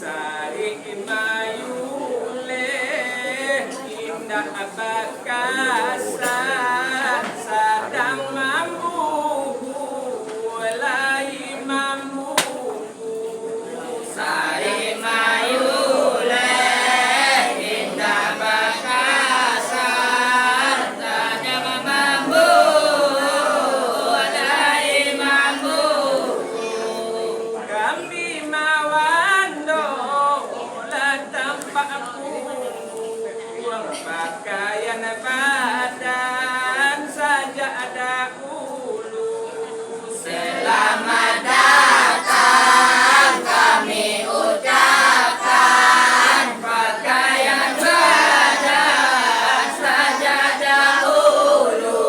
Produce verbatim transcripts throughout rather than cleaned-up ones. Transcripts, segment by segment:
Sarik mayuleh indak bakasa, sadang mambuhu, lai mambuhu. Sarik mayuleh indak bakasa, sadang mambuhu, lai mambuhu. Kami mawando lah tampak pungguang, pakaian badan sajak dahulu. Selamat datang kami ucapkan, pakaian badan sajak dahulu.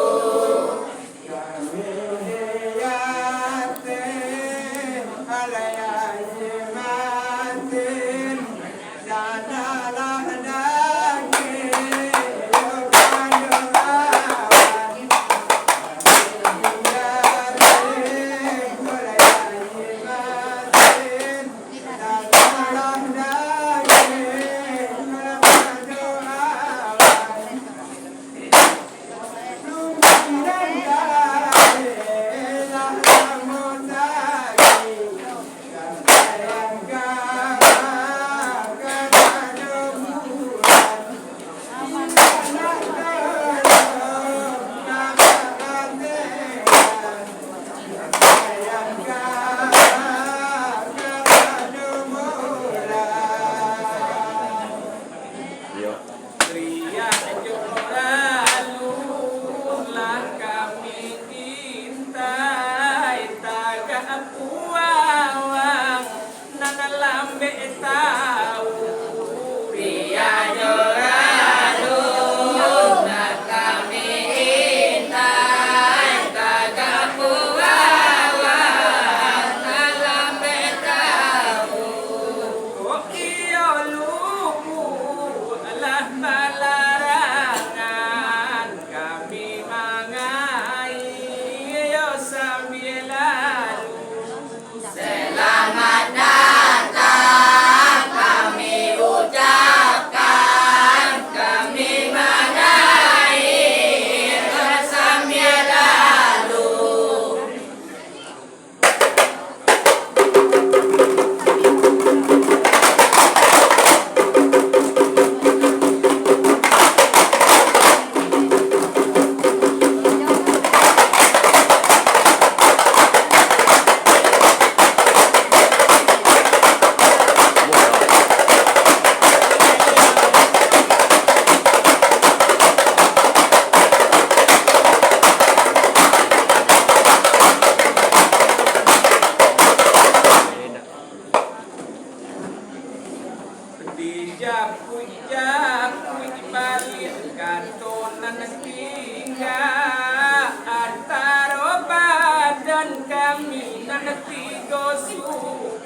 Riak jo ralu lah kami intai, tagak puawang nan lambek tau. Riak jo ralu nan kami intai, tagak puawang nan lambek tau. Kok iyo lubuak lah balarangan, kami mangaia sambia lalu. Selamat datang kami ucapkan, kami mangaia sambia lalu. Dijapuik-japuik baliak kato nan tingga, antaro badan kami nan tigo suku.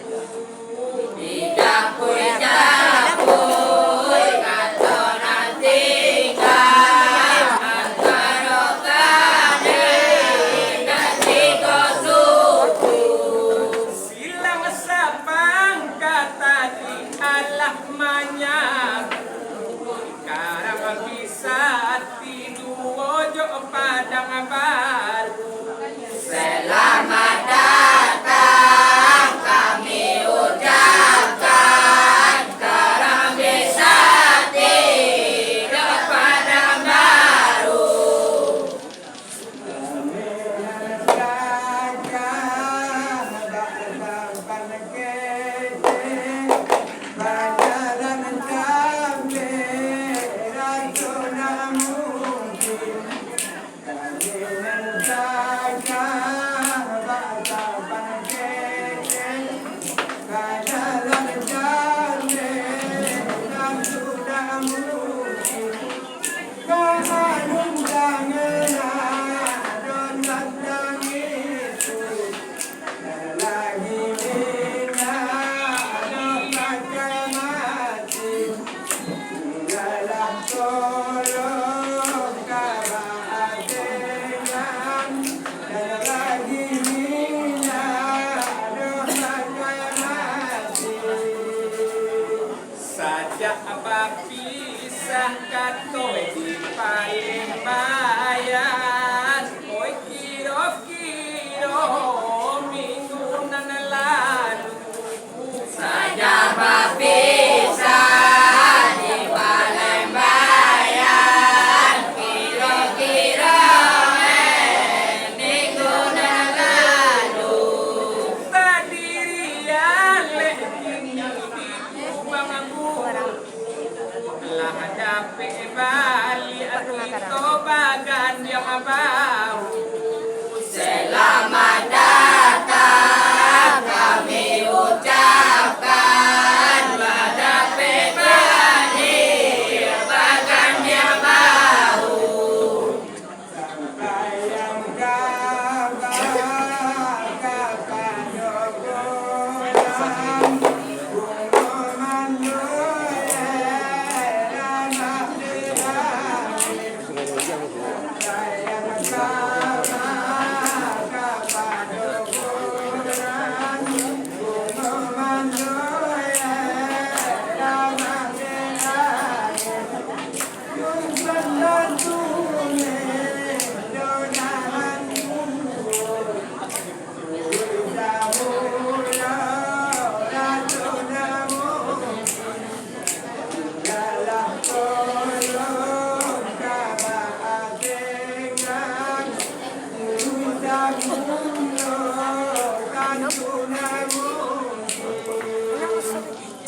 Dijapuik-japuik kato nan tingga, antaro kami nan tigo suku. Silang sapangka tadi alah manyabuik, Karang Bisati duo jo Padang Baru. Selamat datang kami ucapkan, Karang Bisati jo Bapisah kato di Palembayan, oi, kiro-kiro minggu nan lalu. Sajak bapisah di Palembayan, kiro-kiro, eh, minggu nan lalu. Tadiri alek kini di Kubang Buru. Lah dapek baliak kito bagandiang bahu. Selamat datang kami ucapkan, lah dapek baliak bagandiang bahu.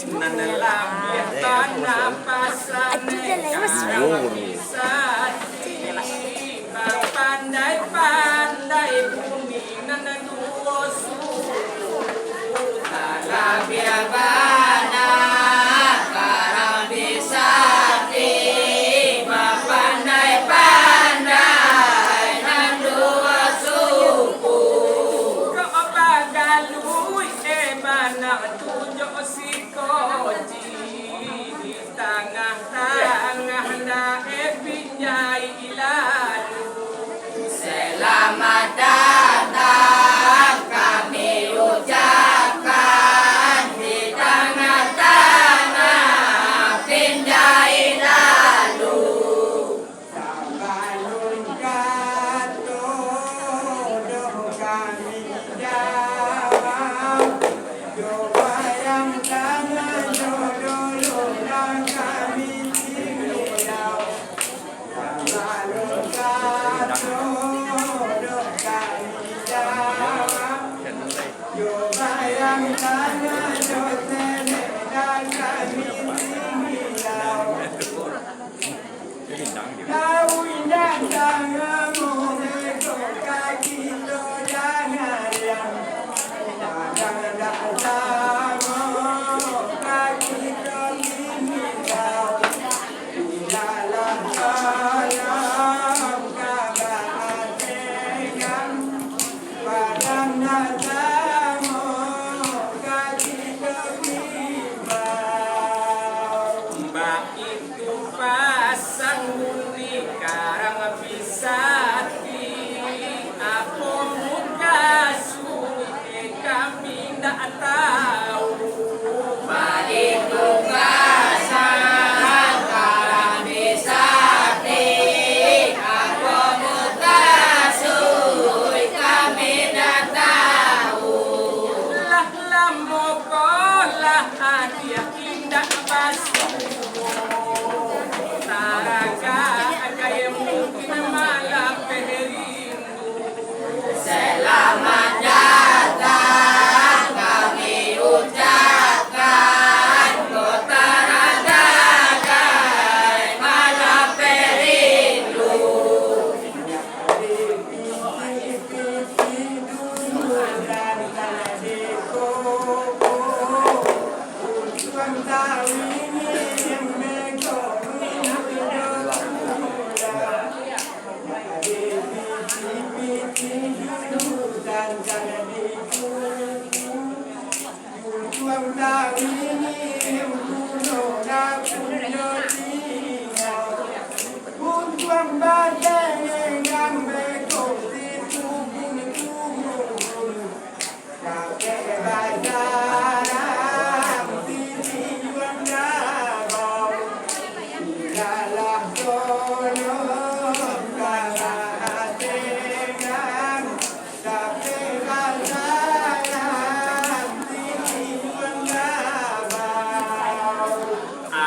Nan labiah bana pasan, bapandai-pandai buni nan duo suku. Labiah bana karambisati, bapandai-pandai nan duo suku. Kok bagalui, eh, bana tu jo si Koji di tangah-tangah, ndak, eh, pinjai lalu. Selamat datang kami ucapkan di tangah-tangah pinjai lalu. Sabalun kato doh kami jawab, jo bayang tangan jo dulu lah kami tinggi. Sabalun kato doh kami jawab, jo bayang tangan jo telek lah kami tinggi. Baitu pasan buni karambisati, apo mukasuik kami ndak tau. Baitu pasan karambisati, apo mukasuik kami ndak tau. Lah lamo ko lah adiak indak basuo. Taragak agai mungkin malapeh rindu. Selamat datang kami ucapkan, kota raja agai malapeh rindu.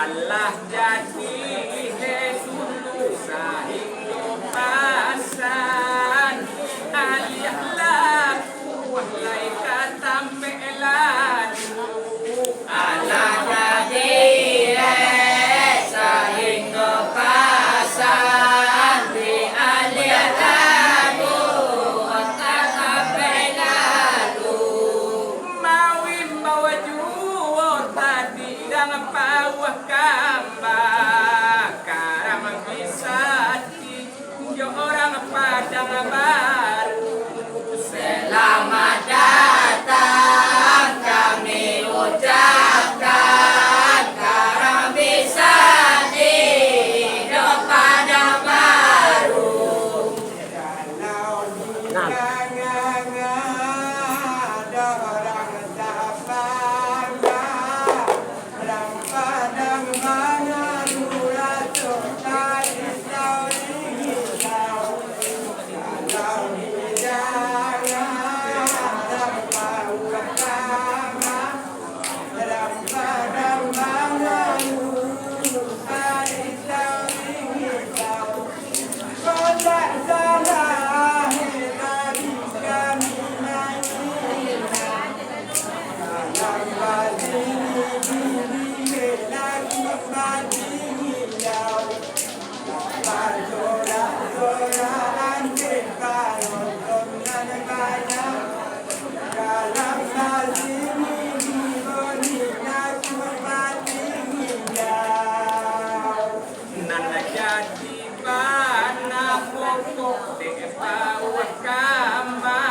Alah jadi heh dulu sahinggo pasan, aliah laku lai ka tambek lalu. Alah jadi heh sahinggo pasan, aliah laku ka tambek lalu. Maimbau juo tadi dang pauah kamba, karang bisa di jo urang Padang Baru. Selamat datang kami ucapkan, karang bisa di jo Padang Baru. Nah. Nan jadi bana pokok dek pauah kamba,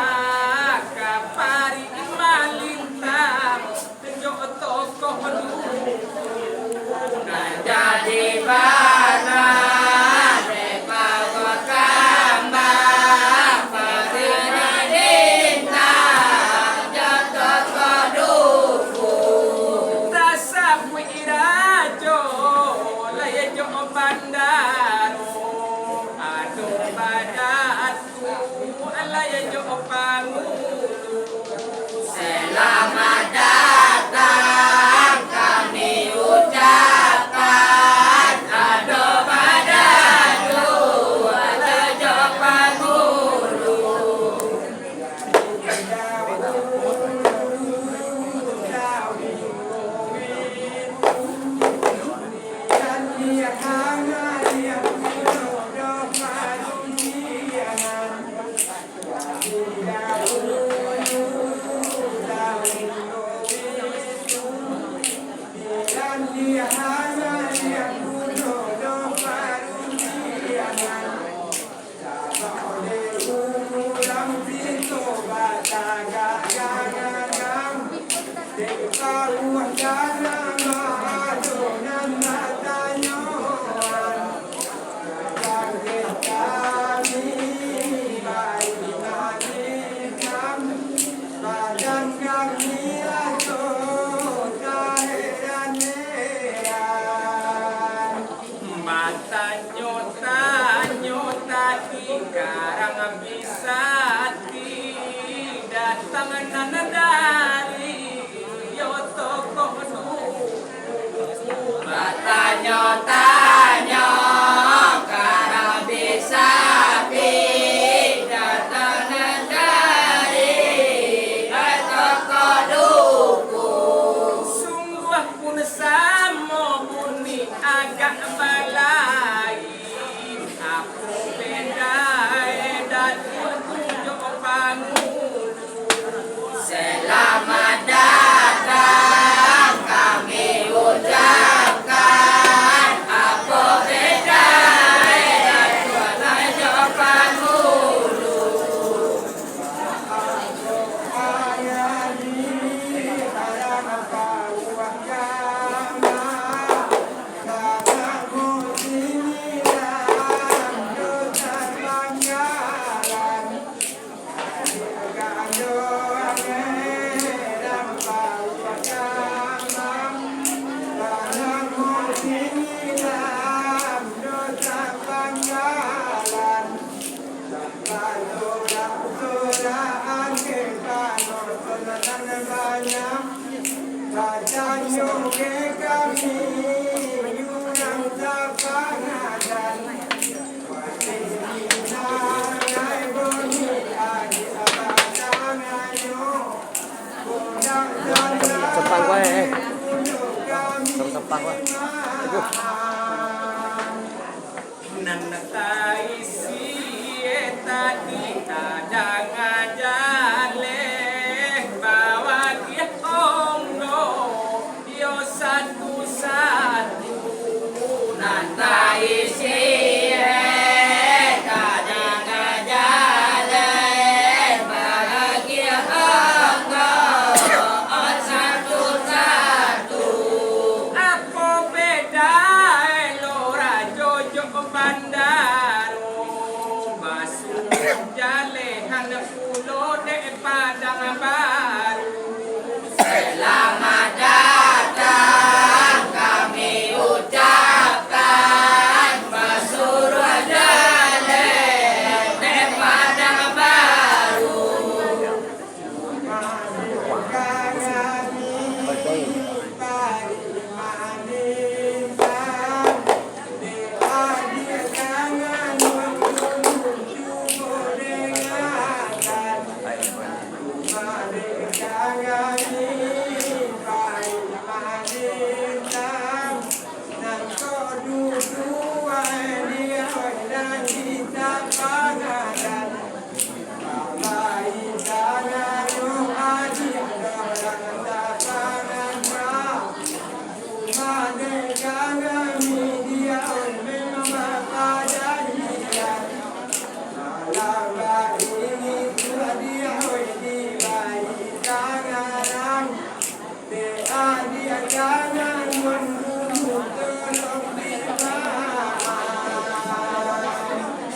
ka parik malintang jo tokoh dukun. Nan jadi bana dek pauah kamba, parik malintang jo tokoh dukun. Tasabuik rajo lai jo bandaro, ado badatu lai jo pangulu. Selamat datang kami ucapkan, ado badatu lai jo pangulu. Batanyo-tanyo tadi karang bisa ti datang nan dari yo tokoh dulu. Batanyo-tanyo karang bisa ti datang nan dari yo tokoh dukun. Sungguah pun samo bunyi agak balain. Apo bedae datuak tu jo pangulu? Selamat datang kami ucapkan, Nan taisi tadi tadanga jaleh, bawagiah onggo yo satu-satu. Nan taisi tadanga jaleh, bawagiah onggo satu-satu. Apo bedae lo rajo jo bandaro? Basuruah jalehan pulo dek Padang Baru. Selamat datang kami ucapkan, basuruah jaleh dek Padang Baru.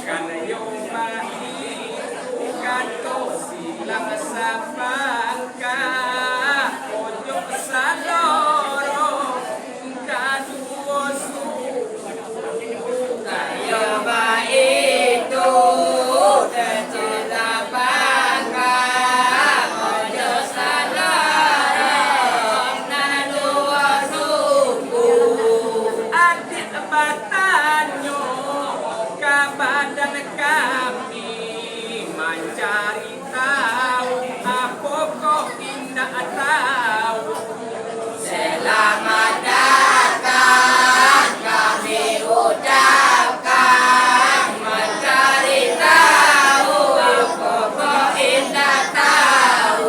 Kan yo baitu kato silang sapangka, ojo salorong kaduo suku. Kan yo baitu kato silang sapangka, ojo salorong kaduo suku. Adiak batanyo ka badan kami, mancari tau, apokoh indak tau. Selamat datang kami ucapkan, mancari tau, apokoh indak tau.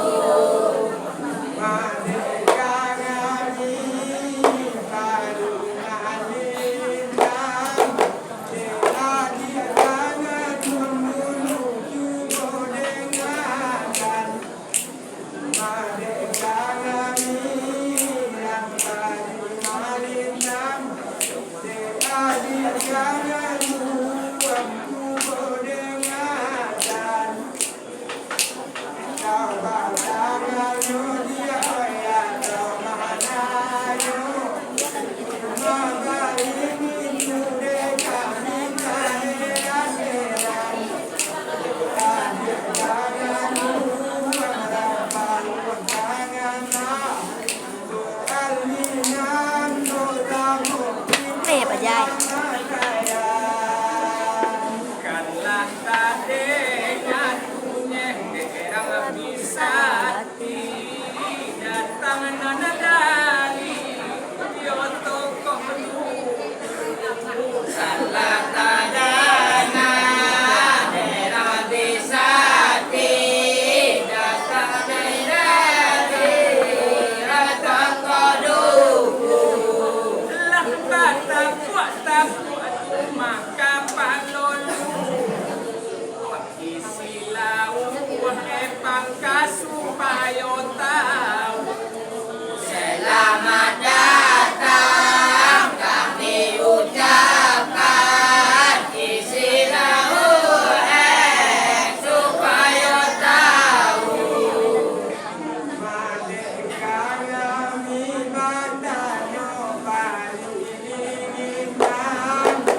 Eh, Pak Jai. Kanlah tadanga tunyeh dek urang bisa. Datang nan dari yo tokoh dulu. Salah tadanga dek Rabi Sakti, datang nan dari yo tokoh dulu. Lah batapuak-tapuak tu maka palolu. Isi lauak, eh, pangka supayo tau. Selamat datang kami ucapkan, isi lauak, eh, supayo tau. Merdeka kami batanyo paling inginkan, ke